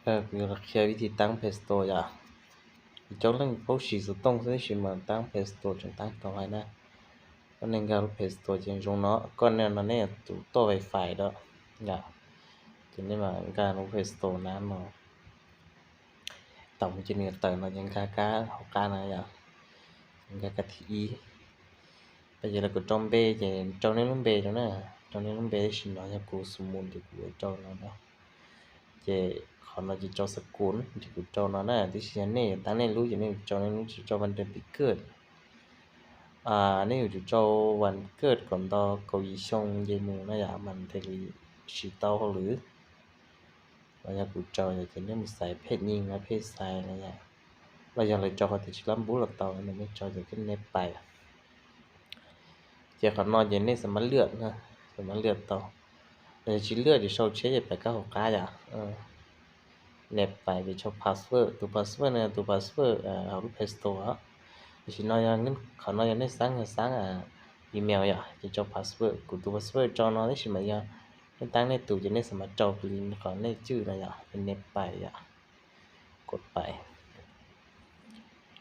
Ờ, ເຮົາຈະມາເຄຍວິທີຕັ້ງ Play Store ຢາກ ເຈົ້າເລື່ອງເປົາສີສະຕົງ ຊິມາຕັ້ງ Play Store ຈຶ່ງຕັ້ງຕໍ່ໄວ້ນະ. ອັນນີ້ກໍ Play Store ຈຶ່ງຈົງເນາະ ກ່ອນແນວນັ້ນນີ້ ຕູ້ຕໍ່ Wi-Fi ເນາະ ຢາກ ຈຶ່ງໄດ້ມາການ Play Store ນັ້ນເນາະ. ຕອນມັນຈະມີເຕີນເນາະ ຍັງກາກາເຮົາການະ ຢາກ ຍັງກາກາທີອີ ໄປເຈລະກາຈອມເບ ເຈ ເຈົ້າໃນລຸ່ມເບເຈົ້ານະ ເຈົ້າໃນລຸ່ມເບຊິເນາະ ຢາກກູສົມມຸດ ຢາກກູເຈົ້າເນາະ. ເຈ ຂໍເນາະ ເຈເຈົ້າສະກຸນ ເຈກູເຈົ້າເນາະນະ ທີ່ຊິອັນນີ້ ຕັ້ງໃນລູກ ເຈນີ້ເຈົ້າໃນລູກ ເຈົ້າວັນເດືອນປີເກີດ ອ່າ ນີ້ເຈົ້າວັນເກີດກ່ອນຕໍ່ເກົາອີຊົງເຢໝູນະ ຢາກມັນເທລີຊີເຕົ້າຫຼື ລະຢາກກູເຈົ້າ ຢາກຈະເນັ້ນສາຍເພດຍິງ ແລະ ເພດຊາຍ ລະຢາກ ລະຢາກເລີຍເຈົ້າ ເຂົາຕິດລຳບຸລະເຕົາ ອັນນີ້ເຈົ້າຈະຂຶ້ນເນັດໄປ ເຈົ້າຂອງນ້ອຍເຈນີ້ສາມາດເລືອກນະ ສາມາດເລືອກຕໍ່ ລະຊິເລືອກຢູ່ໂຊເຊຍ ໄປກັບຫົວກາຢາ ເອີ ເນັດໄປ ເຈົ້າພາສເວີດ ຕົວພາສເວີດນະ ຕົວພາສເວີດ ເອີ ເອົາລູກ Play Store ເນາະ ຊິນ້ອຍຢ່າງໜຶ່ງ ຂອງນ້ອຍຢ່າງໜຶ່ງ ສ້າງ ສ້າງ ອ່າ ອີເມວຢາ ເຈົ້າພາສເວີດ ກູຕົວພາສເວີດ ເຈົ້ານ້ອຍຊິມາຢາ ຕັ້ງໃນຕູ້ ຈະໄດ້ສາມາດເຈາະລິ້ງຂອງໃນຈື່ໄດ້ຢາ ເປັນເນັດໄປຢາ ກົດໄປ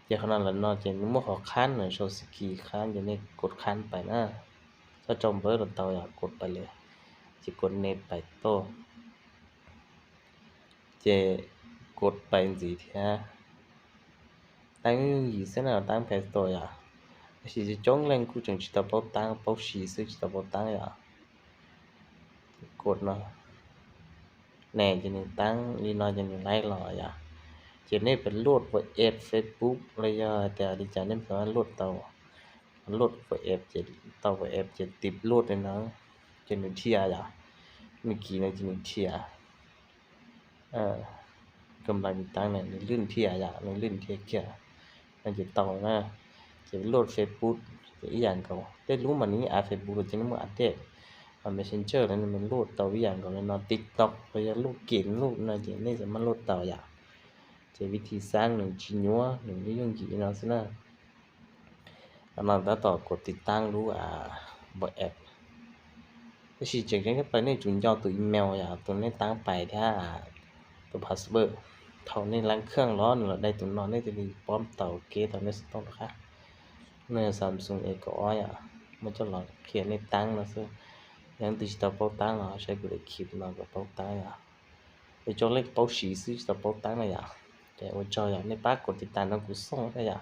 ເຈົ້າຂອງນັ້ນລະເນາະ ເຈົ້າມີໝວກຂອງຄັນ ໂຊສະກີຄັນ ເຈົ້ານີ້ກົດຄັນໄປນະ ເຈົ້າຈອມເບີລະເຕົາຢາ ກົດໄປເລີຍ ຈະກົດເນັດໄປໂຕ ເຈົ້າກົດໄປຈັ່ງຊີ້ເທື່ອ ຕັ້ງຢູ່ຢູ່ຊີ້ນະ ຕັ້ງ Play Store ຢາ ຊິຈະຈົ່ງແຫຼ່ງກູຈຶ່ງຊິຕາເປົາຕັ້ງ ເປົາສີຊື່ຊິຕາເປົາຕັ້ງຢາ ກົດເນາະ ແນ່ ຈະນີ້ຕັ້ງ ລີນ້ອຍຈະນີ້ໄລ່ລໍຢາ ຈະນີ້ເປັນໂຫຼດ WhatsApp Facebook ລະຢາ ແຕ່ອາດຈະນີ້ເພິ່ນວ່າໂຫຼດເຕົາ ໂຫຼດ WhatsApp ຈະເຕົາ WhatsApp ຈະຕິດໂຫຼດເລີຍເນາະ ຈະນີ້ເທຍຢາ ເມື່ອກີ້ນະ ຈະນີ້ເທຍ ເອີ ກຳລັງຕິດຕັ້ງນະ ນີ້ລື່ນເທຍຢາ ນີ້ລື່ນເທຍເກຍ ມັນຈະເຕົານະ ຈະໂຫຼດ Facebook ຈະອີ່ຫຍັງກໍ ແຕ່ຮູ້ມານີ້ ອາ Facebook ຈະນີ້ມາອັບເດດ ອາ Messenger ແລ້ວນີ້ມັນໂຫຼດເຕົາອີ່ຫຍັງກໍແມ່ນເນາະ TikTok ກໍຢາກໂຫຼດເກມ ໂຫຼດນະ ຈະນີ້ສາມາດໂຫຼດເຕົາຢາ ຈະວິທີສ້າງໜຶ່ງຈີຍົວ ໜຶ່ງຢູ່ຍົງຈີເນາະ ຊັ້ນນະ. ກຳລັງຕັດຕໍ່ ກົດຕິດຕັ້ງດູ ອ່າ ບໍ່ແອັບ ຊິເຈັງເຈັງໄປນີ້ ຈຸນຍອດຕົວອີເມວ ຢ່າ ຕົວນີ້ຕັ້ງໄປ ຖ້າຕົວພາສເວີດ ເທົ່ານີ້ລ້າງເຄື່ອງລໍໜຶ່ງ ລະໄດ້ຕົວນອນນີ້ ຈະມີປ້ອມເຕົາເກ ເຕົານີ້ສະຕ້ອງລາຄາ ເນື້ອ Samsung ເອກອອຍ ອ່າ ມັນຈະລອງເຄຍໃນຕັ້ງນະ ເຊິ່ງຍັງດິຈິຕອລເປົາຕັງເນາະ ໃຊ້ກູເດີຄິດເນາະ ກັບເປົາຕັງ ອ່າ ໄປຈອງເລກເປົາສີ ຊື້ຈະເປົາຕັງນະ ຢ່າ ແຕ່ວ່າເຈົ້າຢາກໃນປາກກົດຕິດຕາມນຳກູສົ່ງນະ ຢ່າ